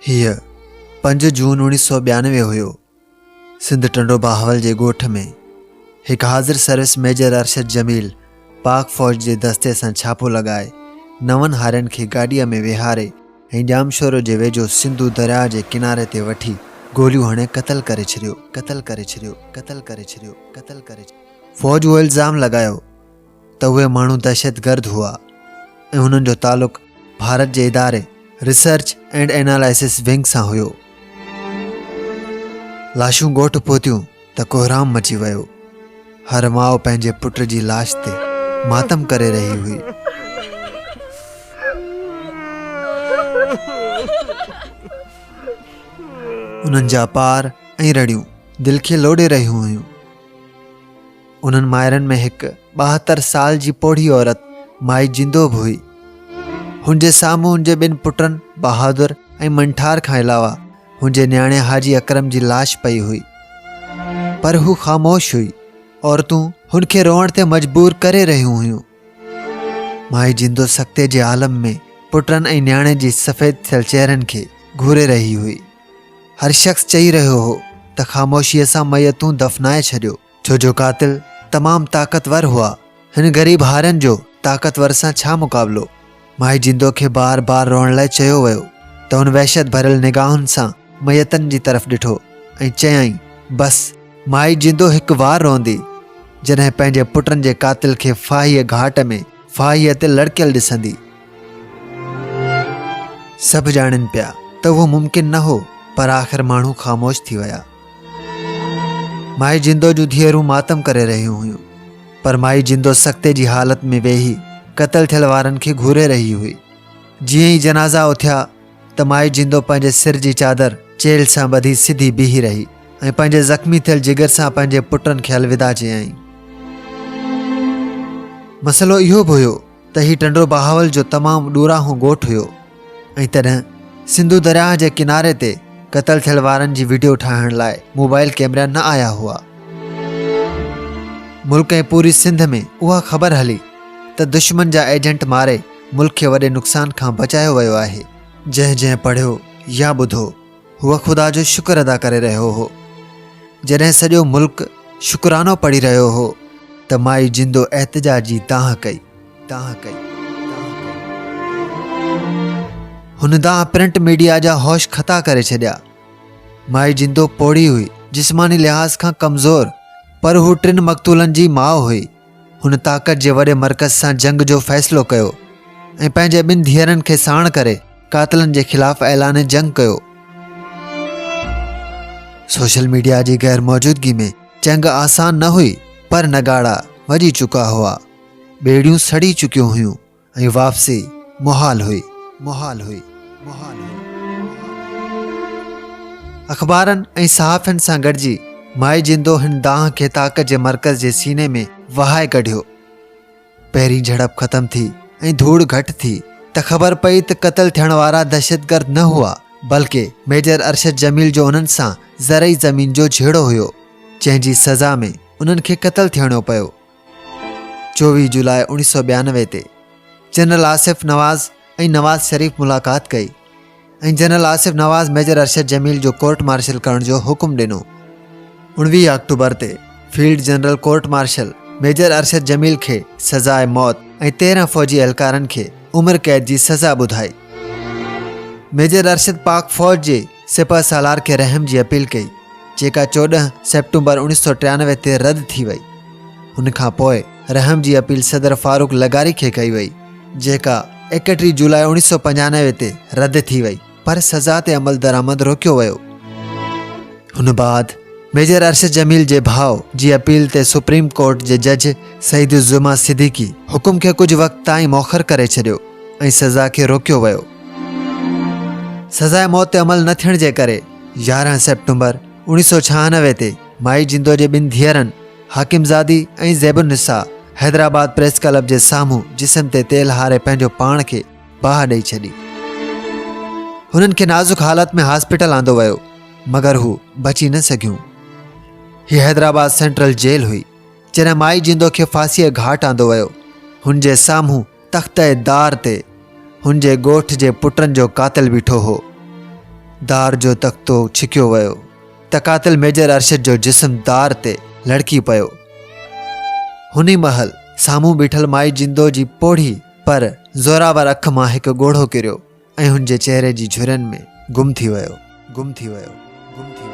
هيء پنج جون اوڻيهه سؤ 92 هيو. سنڌ ٽنڊو بهاول جي ڳوٺ ۾ هڪ حاضر سروس ميجر ارشد جميل پاڪ فوج جي دستي سان ڇاپو لڳائي نون هارين کي گاڏيء ۾ ويهاري ۽ ڄامشورو جي ويجهو سنڌو درياء جي ڪناري تي وٺي گوليون هڻي قتل ڪري ڇڏيو قتل ڪري ڇڏيو قتل ڪري ڇڏيو قتل ڪري فوج اهو الزام لڳايو ته اهي ماڻهو دهشتگرد هئا ۽ هنن جو تعلق ڀارت جي اداري ريسرچ اينڊ اينالائسس ونگ سان هيو. لاشون ڳوٺ پهتيون ته ڪوهرام مچي ويو. هر ماء پنهنجي پٽ جي لاش تي ماتم ڪري رهي هئي. انهن جا پار ۽ رڙيون دل کي لوڏي رهيون هيون. انهن مائرن ۾ هڪ 72 سال جي پوڙهي عورت مائي جندو به هئي. هن جي سامهون هن جي ٻن پٽن بهادر ۽ منٺار کان علاوه هن جي نياڻي حاجي اڪرم جي لاش پئي هئي. پر هو خاموش هئي. عورتون هن کي روئڻ تي مجبور ڪري رهيون هيون. مائي جندو سڪتي جي عالم ۾ پٽن ۽ نياڻي جي سفيد ٿيل چهرن کي گهوري رهي هئي. هر شخص چئي رهيو هو ته خاموشيء سان ميتون دفنائي ڇڏيو، ڇو جو قاتل تمام طاقتور هئا. هن غريب هارين جو طاقتور سان ڇا مقابلو؟ مائي جندو کي بار بار روئڻ لاء چيو ويو ته هن وحشت ڀريل نگاهن سان ميتن جي طرف ڏٺو ۽ چيائين، بس! مائي جندو هڪ وار روئندي، جڏهن پنهنجي پٽن جي قاتل کي ڦاهيء گهاٽ ۾ ڦاهيء تي لڙڪيل ڏسندي. سڀ ڄاڻين پيا ته اهو ممڪن نه هو پر آخر ماڻهو خاموش ٿي ويا. مائي جندو جون ڌيئرون ماتم ڪري رهيون هيون پر مائي جندو سڪتي جي حالت ۾ ويهي قتل ٿيل وارن کي گهوري رهي هئي. جيئن ئي جنازا اٿيا ته مائي جندو پنهنجي سر جي چادر چيلهه سان ٻڌي سڌي بيهي رهي ۽ پنهنجي زخمي ٿيل جگر سان پنهنجي پٽن کي الوداع چيائين. مسئلو اهو به هيو ته هي ٽنڊو بهاول جو تمام ڏورانهون ڳوٺ هيو ۽ تڏهن سنڌو درياهه جي ڪناري تي قتل ٿيل وارن جي وڊيو ٺاهڻ لاء موبائل ڪيمرا نه آيا هئا. ملڪ ۽ پوري سنڌ ۾ اها خبر هلي ته دشمن جا ايجنٽ ماري ملڪ کي وڏي نقصان کان بچايو ويو آهي. جنهن جنهن پڙهيو يا ٻڌو هو خدا جو شڪر ادا ڪري رهيو هو. جڏهن سڄو ملڪ شڪرانو پڙهي رهيو هو ته مائي جندو احتجاج جي دانهن ڪئي، دانهن ڪئي، دانهن ڪئي. هن دانهن پرنٽ ميڊيا جا هوش خطا ڪري ڇڏيا. مائي جندو پوڙهي هئي، جسماني لحاظ کان ڪمزور، پر هو ٽن مقتولن جي ماء هئي. هن طاقت جي وڏي مرڪز سان جنگ جو فيصلو ڪيو ۽ پنهنجي ٻن ڌيئرن کي ساڻ ڪري قاتلن جي خلاف اعلان جنگ ڪيو. سوشل ميڊيا جي غير موجودگي ۾ جنگ آسان نه هئي پر نگاڙا وڄي چڪا هئا، ٻيڙيون سڙي چڪيون هيون ۽ واپسي محال هئي. محال هئي. محال هئي. اخبارن ۽ صحافين سان گڏجي مائي جندو هن دانهن کي طاقت جي مرڪز جي سيني ۾ وهائي ڪڍيو. پهرين جهڙپ ختم ٿي ۽ ڌوڙ گهٽ ٿي ته خبر پئي ته قتل ٿيڻ وارا دهشتگرد نه هئا بلڪه ميجر ارشد جميل جو انهن سان زرعي زمين جو جهيڙو هيو جنهن جي سزا ۾ انهن کي قتل ٿيڻو پيو. 24 جولاء 1992 تي جنرل آصف نواز ۽ نواز شريف ملاقات ڪئي ۽ جنرل آصف نواز ميجر ارشد جميل جو ڪورٽ مارشل ڪرڻ جو حڪم ڏنو. 19 آڪٽوبر تي field general court martial major Arshad Jamil کي سزاء موت ۽ 13 فوجي اهلڪارن کي عمر قيد جي سزا ٻڌائي. ميجر ارشد پاڪ فوج جي سپهه سالار کي رحم جي اپيل ڪئي جيڪا 14 سيپٽمبر 1993 تي رد ٿي وئي. ان کان پوء رحم جي اپيل صدر فاروق لغاري کي ڪئي وئي جيڪا 31 جولاء 1995 تي رد ٿي وئي پر سزا تي عملدرآمد روڪيو ويو. ان بعد ميجر ارشد جميل جي ڀاء جي اپيل تي سپريم ڪورٽ جي جج سعيد الزمان صديقي حڪم کي ڪجهه وقت تائين موخر ڪري ڇڏيو ۽ سزا کي روڪيو ويو. سزاء موت تي عمل نه ٿيڻ جي ڪري 11 سيپٽمبر 1996 تي مائي جندو جي ٻن ڌيئرن حاڪم زادي ۽ زيب النساء حيدرآباد پريس ڪلب جي سامهون جسم تي تيل هاري پنهنجو پاڻ کي باهه ڏئي ڇڏي. هنن کي نازڪ حالت ۾ هاسپيٽل آندو ويو مگر هو بچي نه سگهيون. هي حيدرآباد سينٽرل جيل هئي جڏهن مائي جندو کي ڦاسيء گهاٽ آندو ويو. هن جي سامهون تخته دار تي هن جي ڳوٺ جي پٽن جو قاتل بيٺو هو. دار جو تختو ڇڪيو ويو ته قاتل ميجر ارشد جو جسم دار تي لڙڪي پيو. هن ئي مهل سامهون بيٺل مائي جندو جي پوڙهي پر زوراور اک مان هڪ ڳوڙهو ڪريو ۽ هن جي چهري جي جهرين ۾ گم ٿي ويو. گم ٿي ويو. گم ٿي ويو.